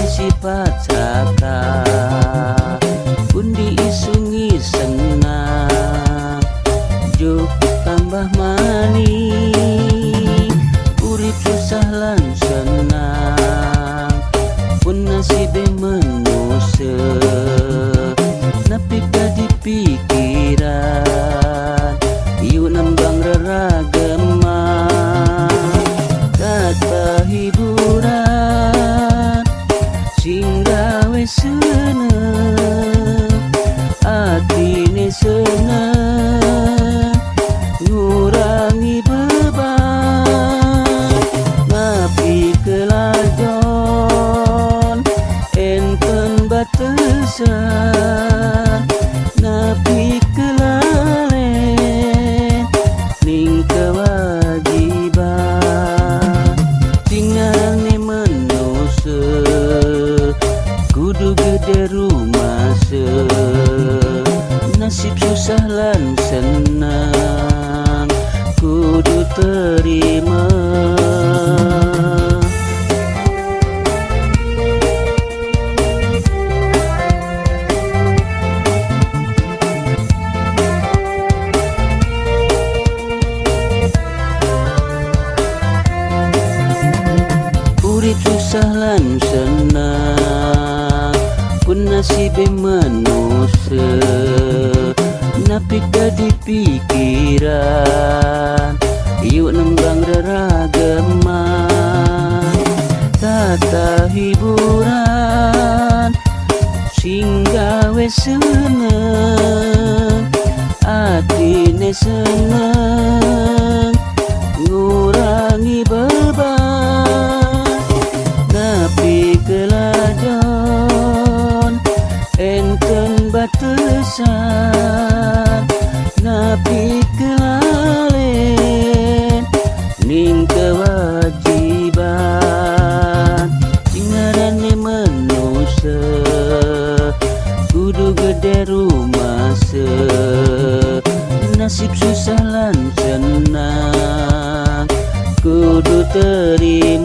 Sifat serakah pun diisungi senang juk tambah manis urip susah lan senang pun nasibe manusia nepi ka dipikiran ieu nembang reragema kata hiburan sing gawe seneng atine seneng ngurangi beban napi kelajon enten batesan napi kelalen ning kewajiban sing ngarane manusa kudu gede rumasa nasib susah lan senang kudu terima. Urip susah lan senang pun nasibe manusia napi ka dipikiran yuk nembang reragema tata hiburan sing gawe seneng atine seneng ngurangi beban napi kelajon enten batesan napi kelalen ning kewajiban sing ngarane manusa kudu gede rumasa nasib susah lan senang kudu terima.